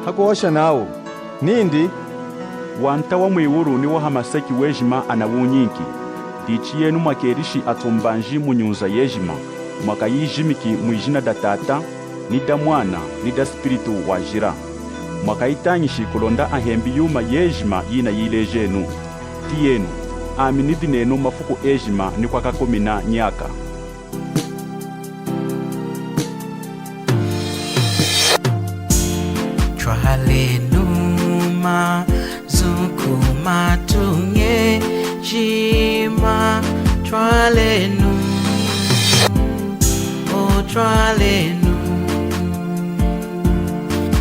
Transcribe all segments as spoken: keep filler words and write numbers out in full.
Hakuhosha nawu nindi, Wanta wa mwiwulu ni wa hamaseki wejima anawunyinki. Dichi yenu mwakelishi atumbanji mu nyunza yejima, mwakayijimiki mwijina da Tata, ni da Mwana, ni da Spiritu Wajila. Mwakayitañishi kulonda ahembi yuma yejima yinayilejenu. Tiyenu, ami nidi nenu mafuku ejima ni kwakakumina nyaka. Twalenu mazu ku matuña ejima, twalenu, o twalenu.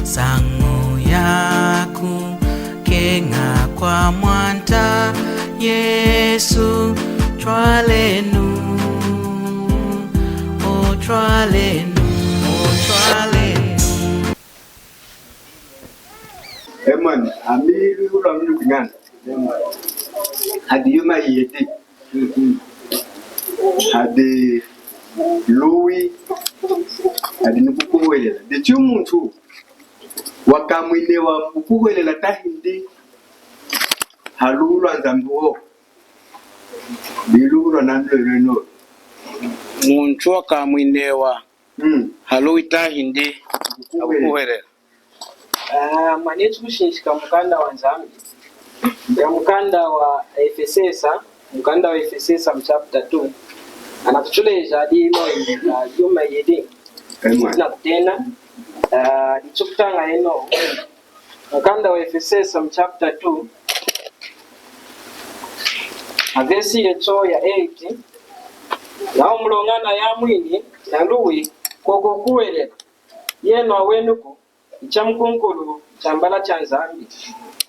Nsañu yaku keña kwa Mwanta Yesu, twalenu, o twalenu, o twalenu. Emani, ami lwihu lwami lukwiñana hadi yuma yiyedi, hadi luwi, hadi ni kukuhwelela. Dichi muntu wakamwinewa mukukuhwelela tahindi ha luwi lwa Nzambi hohu? Diluwi lwa nami lwelwenowu. Muntu wakamwinewa, mm, ha luwi tahindi ha kukuhwelela? Ah, mwanetu kushinshika mukanda wa Nzambi, ya mukanda wa Efesesa, mukanda wa Efesesa mu chapter two, anakutuleja hadi yuma yiyedi. Amen. Nakutena, ah, dichukutaña enu. Mukanda wa Efesesa mu chapter two, a verse yetu ya eight, nawu muloña anayamwini na luwi kwoku kukuhwelela, yenu awenuku, ichamukunkulu chambala cha Nzambi,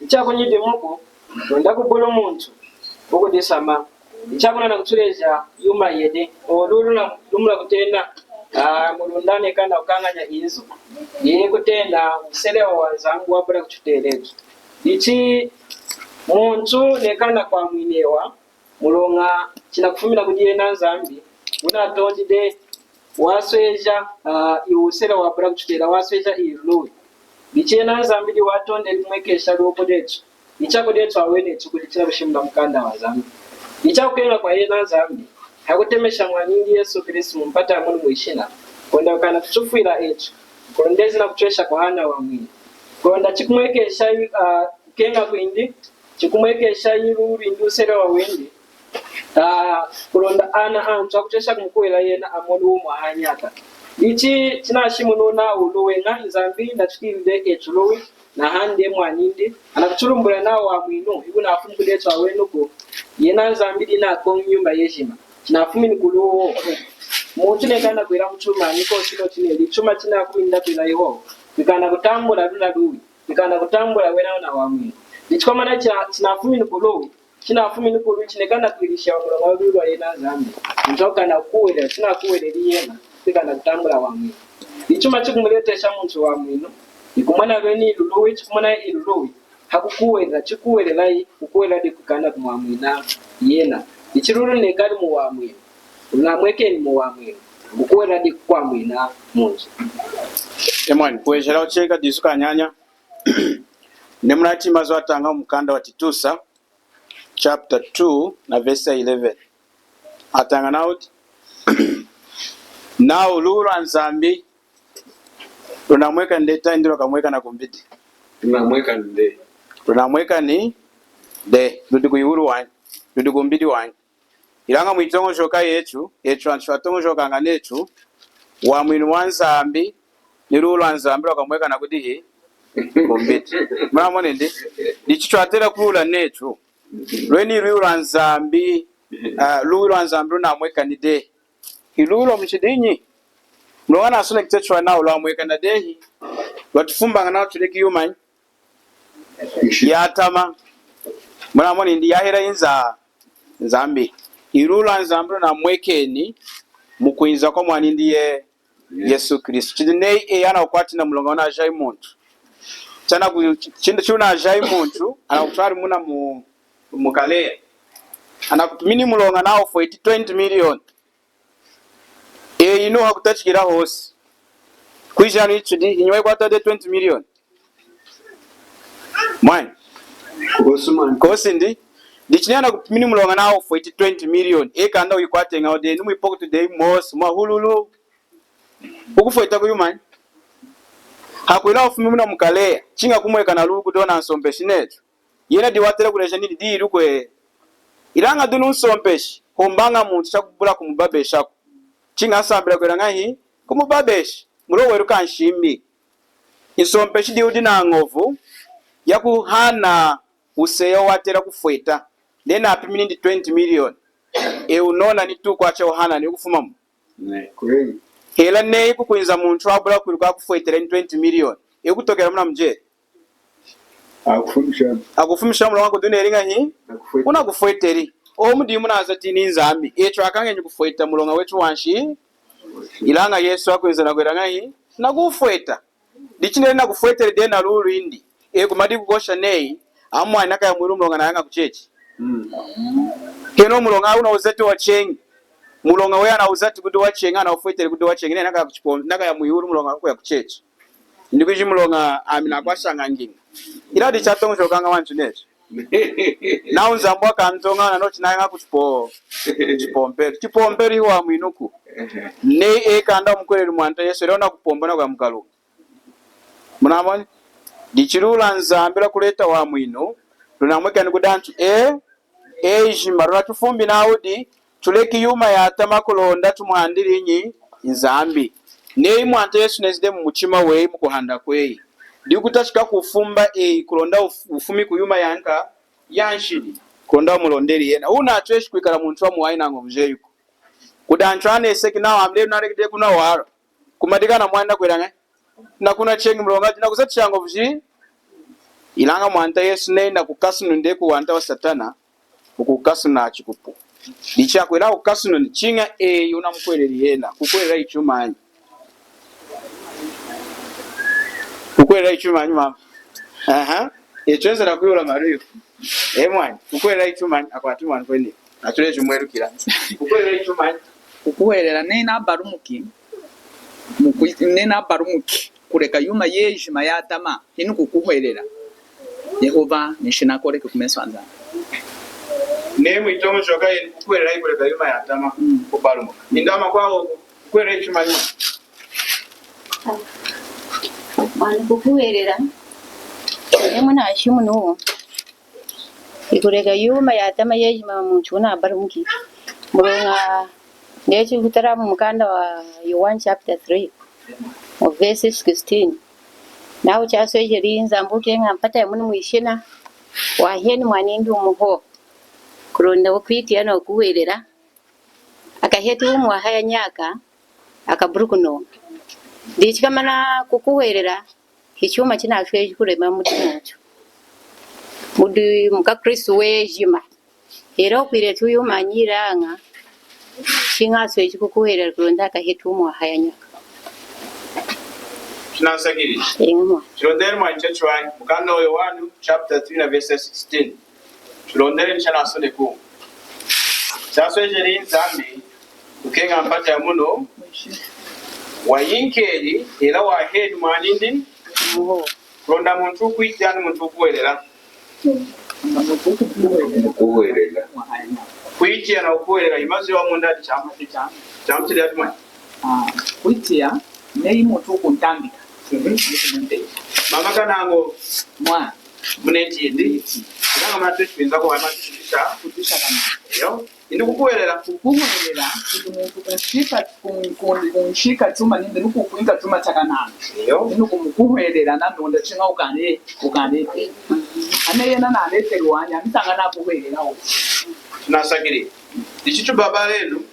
ichakunyidimuku, kulonda kubula muntu wukudisamba. Ichakunana kutuleja yuma yiyedi, olu luna-, lunakutena, ah, mu Lunda nekana kukañanya inzu. Yekutena wuselewa wa Nzambi wabula kututela etu. Ichi muntu nekana kwamwinewa, muloña chinakufumina kudi yena Nzambi, wunatondi dehi, wasweja, ah, iwu wuselewa wabula kututela, wasweja iwu luwi. Dichi yena Nzambi diyi watondeli kumwekesha luwi kudetu, ichakudi etu awenetu kudi chinakushimuna mukanda wa Nzambi. Ichakukeña kwa yena Nzambi, hakutemesha mwanindi Yesu Kristu mumpata yamunu mwishina, kulonda kukana kuchufwila etu, kulonda ezi nakutwesha kuhana wamwinu. Kulonda chikumwekesha, ah, kukeña kwindi, chikumwekesha iwu luwi lwindi, wuselewa windi, ah, kulonda ana antu akutwesha kumukuhwelela yena amoni wumi wahaya nyaka. Ichi chinashimuni nawu luwi, Nzambi nachitiyili etu luwi, nahani mwanindi, anakutulumbulula nawu wamwinu hiwunafumi kudi etu awenuku, yena Nzambi diyi nakoñi nyumba yejima. Chinafumini kuluwi. Muntu nekana kwila muchuma, niko chino chineli chuma chinakumini nakwila iho, kwikana kutambula luna luwi, kwikana kutambula wena wuna wamwinu. Dichi komana cha-, chinafumini kuluwi, chinafumini kuluwi, chinekana kwilisha muloña wa luwi lwa yena Nzambi. Muntu akana kukuhwelela, chinakuhweleli yena, kwikana kutambula wamwinu. Ichuma chikumuletesha muntu wamwinu, ikumona lweni iwu luwi, chikumona iwu luwi, hakukuhwelela, chikuhwelelayi, kukuhwelela diyi kwikana kumwamwina yena. Ichi luwi lunekali mu wamwinu, lunamwekeni mu wamwinu, kukuhwelela diyi kukwamwina muntu. Emwani, kwejela kuchenka dizu kanyanya. Neyi munatiyi mazu atañawu mukanda wa Titusa, chapter two na verse ya eleven. Ataña nawu, nawu luwi lwa Nzambi lunamwekani dehi tahindi lwakamwekana kumbidi? Lunamwekani dehi. Lunamwekani dehi, ludi kwiwulu wanyi, ludi kumbidi wanyi. Ilaña mwitoñojoka yetu, etu antu twatoñojokaña netu, wamwinu wa Nzambi, ni luwi lwa Nzambi lwakamwekana kudihi? Kumbidi. Munamoni ndi? Dichi twatela kwihula netu, lweni luwi lwa Nzambi, ah, luwi lwa Nzambi lunamwekani dehi. Hi luwi lwa muchidinyi? Muloña nasoneki chechu nawu lwamwekana dehi, lwatufumbaña nawu tuleki yumanyi? Yatama. Munamoni ndi? Yahela inza Nzambi. Iwu luwi lwa Nzambi lunamwekeni mukwinza kwa mwanindi ye Yesu Kristu. Chidi neyi eyi anakukwati na muloña wunajahi muntu. Chanaku-, chinda chiwunajahi muntu, anakutwali muna mu-, mukaleya. Anakutumini muloña nawu fweti twenty million. Eyi inu hakutachikila hosi. Kwiji anu ichidi, inyuma yikwata dehi twenty million. Mwani. Kosi mwani. Kosi ndi. Dichi neyi anakupimini muloña nawu ufweti twenty million. Eyi kanda uyikwati ñahi dehi, ni mwipokotu dehi mwosi, mwahululu. Ukufweta kuyumanyi? Hakwila ufumi muna mukaleya, chiña kumwekana luwi kudi ona nsompeshi netu. Yena diyi watela kuleja nindi diyi lukwe. Ilaña dinu nsompeshi, hombaña muntu chakubula kumubabeshaku. Chiña asambila kwila ñahi? Kumubabesha. Muloña weluka nshimbi. Nsompeshi diyi wudi nañovu yakuhana wuseya watela kufweta. Neyi napimi nindi twenty million. Eyi wunona ni two kwacha wuhana ni wukufumamu. Hela neyi kukwinza muntu wabula kwiluka akufwetela ni twenty million. Eyi wukutokela muna mujeli. Akufumisha. Akufumisha muloña kudi wuneli ñahi? Akufweteli. Wunakufweteli. Omu dimu nazati ni Nzambi. Etu akañenyi kufweta muloña wetu wanshi. Ilaña Yesu akwinza nakwila ñahi? Nakufweta. Dichi neyi nakufweteli dehi na luwi lwindi. Eyi kumadi kukosha neyi, ami mwani nakaya mwiwulu muloña nayaña kuchechi. Mm. Henohu muloña wunawuzati wacheñi. Muloña weyi anawuzati kudi wacheñi, anawufweteli kudi wacheñi, neyi nakaya kuchipo-, nakaya mwiwulu muloña wakuya kuchechi. Indi kwiji muloña ami nakwashaña ngiña. Ilaña dichatoñojokaña wantu netu. Nawu Nzambi wakantoñaña nawu chinayaña kuchipo-, chipompelu. Chipompelu hiwamwinuku. Neyi eyi kanda wumukuhweleli Mwanta Yesu, hela wunakupompa nakuya mukalunga. Munamoni? Dichi luwi lwa Nzambi lwakuleta wamwinu lunamwekani kudi antu e-, ejima. Lunatufumbi nawu di tuleki yuma yatama kulonda tumuhandili inyi? Nzambi. Neyi Mwanta Yesu nenzi dehi mumuchima weyi, mukuhanda kweyi, diyi wukutachika kufumba eyi kulonda wuf-, wufumi kuyuma yanka, yanshidi, kulonda wumulondeli yena. Wunatweshi kwikala muntu wamuwahi nañovu jeyiku. Kudi antu aneseki nawu, ami lelu naleki dehi kunwa walwa. Kumadika na mwani nakwila ñahi? Nakunwa cheñi muloña nakuzatisha ñovu ji. Ilaña Mwanta Yesu neyi nakukasununi dehi kuwanta wa Satana, wukukasununa chikupu. Dichi akwila kukasununi chiña eyi wunamukuhweleli yena. Kukuhwelela hichumanyi? Kukuhwelela hichumanyi, mama? Aha. Etu enza nakwihula maluwi. E mwani, kukuhwelela hichumanyi? Akwati mwani kweni. Atule chimwelukila. Kukuhwelela hichumanyi? Kukuhwelela, neyi nabalumuki, muku-, neyi nabalumuki kuleka yuma yejima yatama, hinu kukuhwelela. Yehova, neyi shinakoleki kumesu a Nzambi. Neyi mwitoñojoka yenu kukuhwelela hikuleka yuma yatama, mm, kubalumuka. Indi amakwawu kukuhwelela hichumanyi? Mwani, kukuhwelela, neyi munashimuni, hikuleka yuma yatama yejima muntu wunabalumuki. Muloña neyi tukutala mumukanda wa Yowanu chapter three, mu verse sixteen. Nawu chaswejeli Nzambi kukeña mpata yamunu mwishina, waheni mwanindi wumu hohu, kulonda wukwitiya nakukuhwelela, akaheti wumi wahaya nyaka, akabuli kunoña. Dichi komana kukuhwelela, hichuma chinasweji kulema mudi muntu, mudi mukwaKristu wejima. Hela wukwila yuma yilaña, chiña asweji kukuhwelela kulonda akaheti wumi wahaya nyaka. Chinasakilili. Eña mwani. Chilondeli mwani chachiwahi, mukanda wa Yowanu chapter three na verse sixteen. Tulondeli ni chanasonekiwu. Chaswejeli Nzambi kukeña mpata yamunu wayinkeli, hela waheni mwanindi, kulonda muntu wukwitiya ni muntu wukuhwelela. Kukuhwelela. Kwitiya nakukuhwelela, imazu ya munda adi chamu. Chamu chidi adi mwani. Ah, kwitiya, neyi muntu wukuntambika. Mhm. Mama Kanango. Mwani. Muneti ndi. Nanga matu chipinza kwa matu chipinza. Kutisha kana. Yo. Indi kukuhwelela. Kukuhwelela, kudi muntu kunshika, kun-, kun-, kunshika chuma nindi nukukwinka chuma chakananga. Yo. Indi kumukuhwelela, nanonda chiña ukane, ukane. Ane yena nalete lwanya, nitanga nakuhwelela wo. Nasakili. Ichi chubaba lelu,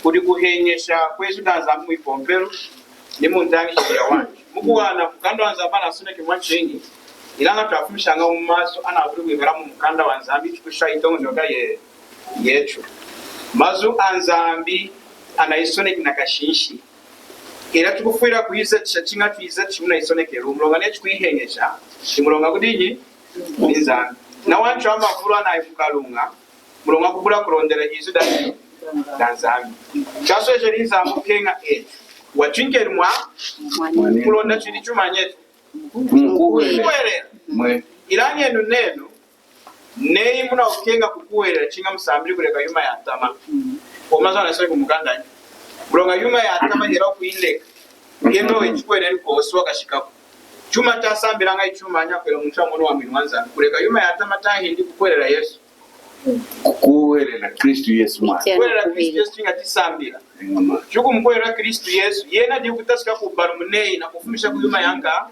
kudi kuheñesha kwezu da Nzambi mwipompelu, ni muntañishi ya wantu. Mukuwana, mukanda wa Nzambi anasoneki mwacheñi, ilaña twafumishaña mu mazu anavulu kwikala mu mukanda wa Nzambi, tukusha itoñojoka ye-, yetu. Mazu a Nzambi anayisoneki na kashinshi. Ela tukufwila kuyizatisha chiña tuyizatisha munayisonekeli. Muloña neyi tukuyiheñesha, ni muloña kudinyi? Kudi Nzambi. Na wantu amavulu anayi mukalunga, muloña kubula kulondela izu da, da Nzambi. Chaswejeli Nzambi kukeña etu. Watwinkeli mwa, kulonda chidi chumanyi etu? Kumukuhwelela. Kumukuhwelela. Ilaña enu nenu, neyi munakukeña kukuhwelela chiña musambili kuleka yuma yatama. Owu mazu anasoneki mumukanda. Muloña yuma yatama hela kuyileka, yena wechikuhwelela kosi wakashikaku. Chuma chasambilaña ichuma anyakwela muntu amonu wamwinu wa Nzambi. Kuleka yuma yatama tahindi kukuhwelela Yesu. Kukuhwelela Kristu Yesu mwani. Kukuhwelela Kristu Yesu chiña chisambila. Eña mwani. Chukumukuhwelela Kristu Yesu, yena diyi kutachika kubalumuna neyi nakufumisha kuyuma yanka.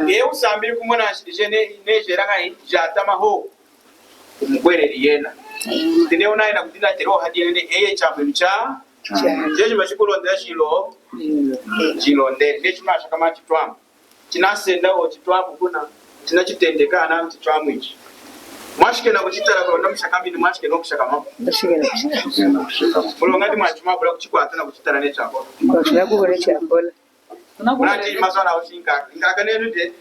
Eyi usambili kumona nshidi jene nejelaña jatama hohu. Kumukuhweleli yena. Dineyi wunayena kudinatila hohu hadi yena neyi eyi chamwinu cha. Chejima chikulondela chilo. Chilondeli. Neyi chuma chakama chitwamu. Chinasenda hohu chitwamu kuna, chinachitendeka ana chitwamu ichi. Mwashikena kuchitala kulonda mushakami ni mwashikena kushakama. Muloña ndi mwachima abula kuchikwata nakuchitala neyi chakola. Mwachima abula kuchitala neyi chakola. Munati mazu ana ushinka, nkaka nenu de.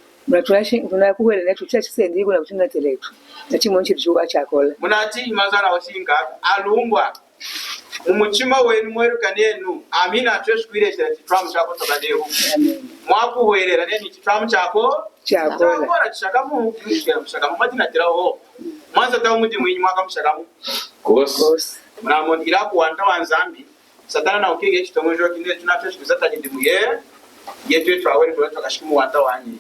Munakuhwelela netu, chachisendi kuna kuchina teletu. Nachimonchi chuwa chakola. Munati mazu ana ushinka, alungwa. Mumuchima wenu mweluka nenu, ami natweshi kwilejela chitwamu chakotoka dehu. Mwakuhwelela nenu chitwamu chako. Chakola. Chakola chishakamu, mushikela mushakamu, mwatinatila hohu. Mwanzata mudimu inyi mwaka mushakamu. Kosi. Munamoni ilaña kuwanta wa Nzambi. Satana nakukeña chitoñojoka netu natweshi kuzata nyidimu ye, yetu etu awele kwetu twakashiki muwanta wanyi.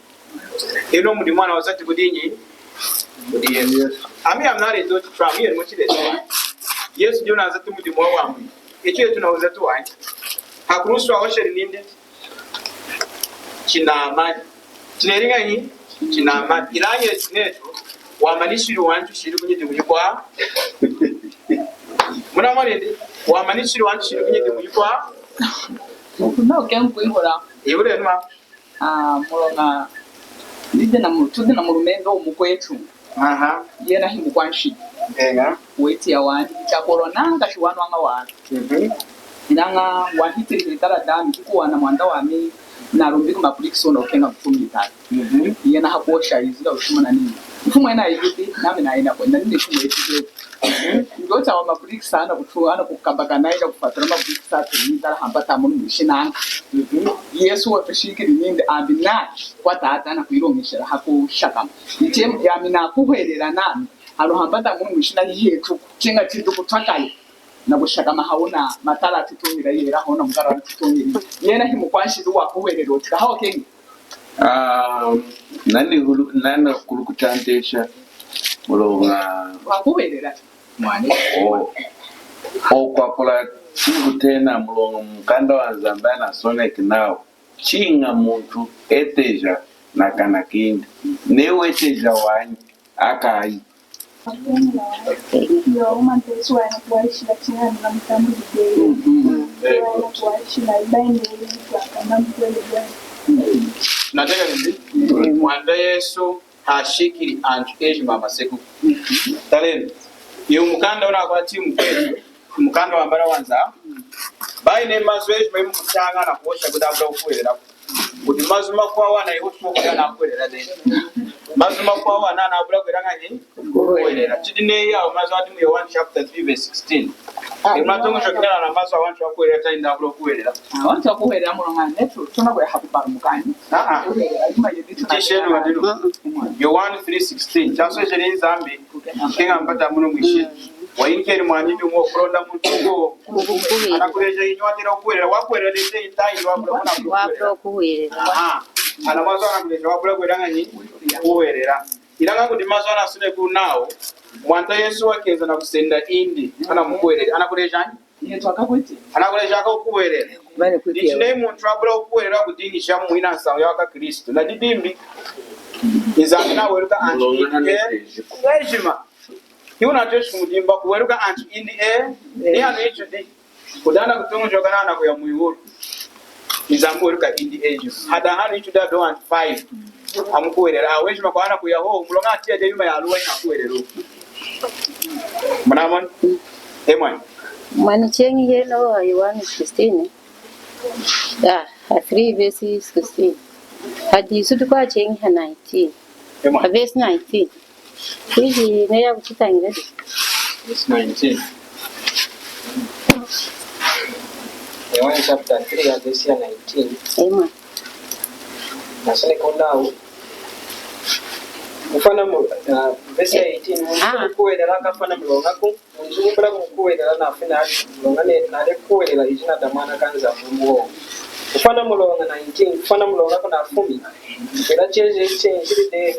Eno mudimu anawuzati kudinyi? Kudi Yesu. Ami, ami naleta chitwamu, yenu muchileta. Yesu diyi wunazati mudimu wawamwinu. Etu yetu nawuzati wanyi. Hakulusu wahosheli nindi chinamani. Chineli ñahi? Chinamani. Ilaña etu netu, wamanishili wantu shili kunyidimu yikwawu. Munamoni ndi, wamanishili wantu shili kunyidimu yikwawu. Nakeñi kwihula. Ihulenu. Ah, muloña, nidi na mu-, tudi na mulumendo wumukwetu. Aha. Yena himukwanshidi. Eña. Wetiya wanyi, chakolonaña shiwanu aña wala. Mhm. Ilaña wahitili hitala dami, kukuwana mwanda wami, nalumbiki mapulikisona ukeña kufumi itala. Mhm. Yena hakuhosha izu dashimuna nindi, mfumu ena ayihudi, nami nayina kwenda, nini shimu eti. Ndiocha wa mabricks ana kutu-, ana kukabakana ila kufatula mabricks atu nindala hamba tamunu mwishina anka. Mhm. Yesu watushikili nindi ambi nayi kwa tata ana kuyiloñeshela hakushakama. Iche yami nakuhwelela nami. Ano hamba tamunu mwishina yetu. Chinga chitu kutwakali. Na kushakama hauna matala atutumila yela hauna mukala atutumila. Yena himukwanshidi wakuhwelela utika hawa kengi. Ah, nani hulu-, nani kulu kutantesha muloña. Wakubelela mwani. O, o kwakula chikutena muloña mukanda wa Nzambi anasoneki nawu, chiña muntu eteja na kana kindi. Neyi weteja wanyi, akayi. Nateka nindi, Mwanta Yesu hashikili antu ejima hamasekuku. Talenu, iwu mukanda wunakwati mukwetu, mukanda wambala wanza. Bayi ne mazu ejima imukutaña nakuhosha kudi abula kukuhwelelaku. Kudi mazu makwawu ana iwu tukuya nakuhwelela dehi. Mazu makwawu ana anabula kuhwelelaña nyi? Kukuhwelela. Chidi neyi awa mazu adi mu Yohane chapter three verse sixteen. Imatoñojoka nenu na mazu awa antu akuhwelela tahindi abula kukuhwelela. Awa antu akuhwelela muloña netu tunakuya hakubalumuka. Ah, ah. Kuhwelela, ima yetu. Tishenu wadinu. Yohane three sixteen. Chaswejeli Nzambi, kukeña mpata munu mwishina. Wayinkeli Mwanindi wumu kulonda muntu wumu. Anakuleja inyi watela kukuhwelela, wakuhwelela dehi tahindi wabula kukuhwelela. Wabula kukuhwelela. Aha. Ana mazu anakuleja wabula kukuhwelela ñahi? Kukuhwelela. Ilaña kudi mazu anasoneki nawu, Mwanta Yesu wakenza nakusenda indi, anamukuhweleli, anakuleja ñahi? Anakuleja kukuhwelela. Dichi neyi muntu abula kukuhwelela kudiñisha mwina nsañu ya wakwaKristu. Nadidimbi, Nzambi naweluka antu indi ejima. Hiwunatweshi kumudimba kuweluka antu indi e, ni hanu ichudi. Kudi ana kutuñujoka na ana kuya mwiwulu. Nzambi weluka indi ejima. Hadi hanu ichudi adi antu five. Amukuhwelela. Awa ejima kwa ana kuya hohu. Muloña atiya dehi yuma yaluwa inakuhwelela. Munamoni? Emwani. Mwani cheñi henohu ha Yohane sixteen. Ah, ha three verse sixteen. Hadi isu tukwacheñi ha nineteen. Emwani. Ha verse nineteen. Kwiji neyi akuchitañila di. Verse nineteen. Yohane chapter three and verse ya nineteen. Emwani. Nasoneki nawu, Kufwana mu, uh, verse eighteen, muntu wukukuhwelela kafwana muloñaku, muntu wubula kumukuhwelela nafwi nadi, muloña ne, naleki kukuhwelela ijina daMwana kaNzambi wumu. Kufwana muloña nineteen, kufwana muloñaku nafumi, hela chejeji chenjili dehi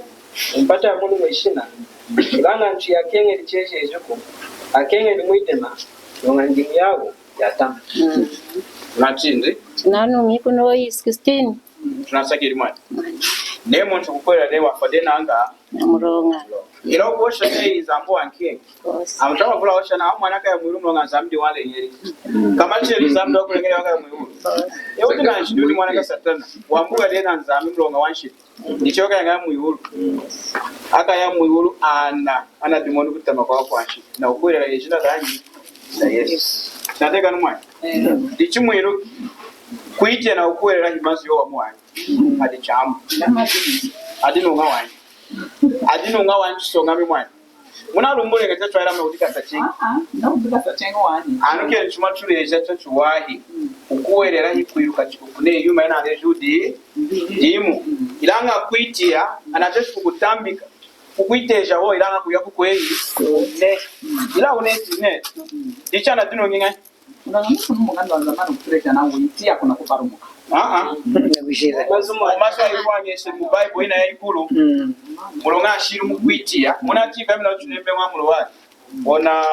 mumpata yamunu mwishina, ilaña antu hiyakeñeli chejejiku, akeñeli mwidima, muloña nyidimu yawu yatama. Mm. Nachindi? Nanuñi kunu sixteen. Tunasakilili mwani. Mwani. Neyi muntu wukukuhwelela dehi wafwa dehi nañahi? Namuloña. Ilaña wukuhosha neyi Nzambi wankeñi. Kosi. Amu tamavulu kuhosha nami mwana kaya mwiwulu muloña Nzambi diyi wanleñeli. Mm. Kamacheli Nzambi diyi wakuleñeli wakaya mwiwulu. Kosi. Eyi wudi nanshidi, wudi mwana kaSatana. Wambuka dehi naNzambi muloña wanshidi. Dichi wakaya ñahi mwiwulu? Akaya mwiwulu ana, ana dimoni kutama kwakwanshidi. Nakukuhwelela ijina danyi? DaYesu. Nateka numwani. Dichi mwiluki, kwitiya nakukuhwelela himazu awa mwani. Adi chamu. Adi nuñahi wanyi. Adi nuñahi wanyi chisoñami mwani. Munalumbuluki chachiwahi ilaña mudi kasa cheñi. Ah, ah, mudi kasa cheñi wanyi. Anu kenu chuma chuleja chachiwahi. Mm. Kukuhwelela hikwiluka chikupu neyi yuma yinaleji wudi dimu. Mm. Ilaña kwitiya, anateshi kukutambika. Kukwiteja hohu, ilaña kuya kukweyi. Mm. Ne. Mm. Ilaña wunatiyi ne. Mm. Dichi anadinuñi ñahi? Muloña mukunu munganda wanzamani kutuleja nawu witiya kuna kubalumuka. Ah, ah. Mazu ayiwañesha mu Bible ina yayikulu. Mm. Muloña ashili mukwitiya. Munatiyi kamina tunembe mwa muloña. Ona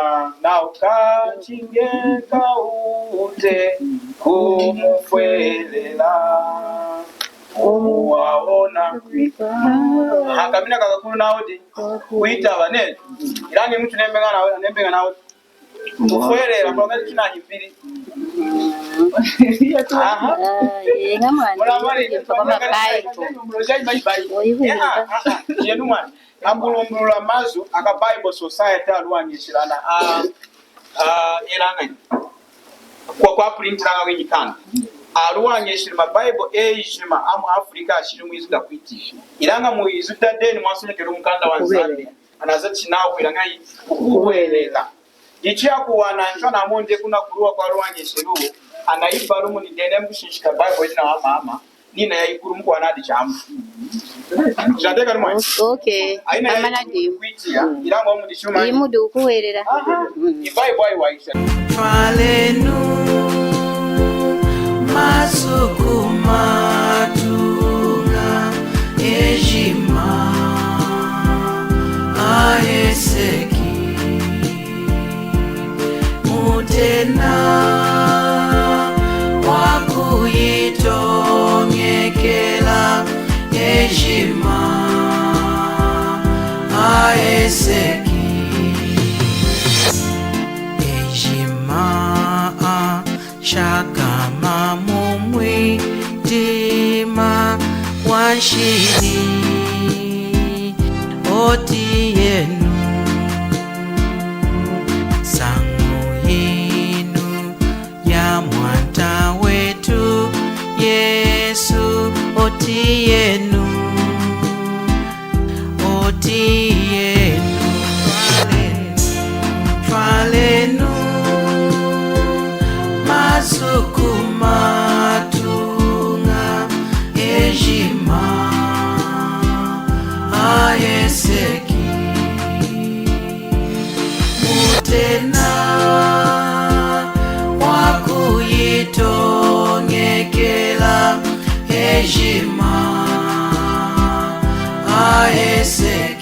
nawu kachinge kawute kumufwelela. Omu waona. Aha, kamina kakakulu nawu di. Kwitaba ne. Ilaña muntu nembenga nawu, nembenga nawu. Kufwelela, muloña china himbili. Aha. Ah, yenga mwana. Muna mwana, yitwa kwa mapai. Muloña bye bye. Oyi, ah, ah, ah, yenu mwana. Ambulumbulula mazu aka Bible Society aluwañesheli ana, ah, ah, ilaña. Kwa, kwa printilaña kwinyikana. Aluwañesheli ma Bible ejima amu Africa ashili mwizu dakwitiya. Ilaña mwizu dadeni mwasonekeli mukanda waNzambi. Anazatishi nawu kwila ñahi? Kukuhwelela. Dichi akuwana antu anamonde kuna kuluwa kwaluwañesheli, anayibalumuni deni mukushinshika Bible ina wa mama, nina yayikulu mukuwana adi chamu. Chinateka numwani. Okay. Aina amana yayikulu dimu. Kwitiya, mm, ilaña mudi chuma. Iyi mudi kukuhwelela. Aha. Mm. I Bible ayiwahisha. Twalenu mazu kumatuña ejima aheseki, mutena wakuyitoñekela ejima aheseki. Ejima ashakama mumwidima wanshidi. Oti yenu nsañu yinu ya Mwanta wetu Yesu. Oti yenu, oti yenu, twalenu mazu kumatuña ejima aheseki, mutena wakuyitoñekela ejima aheseki.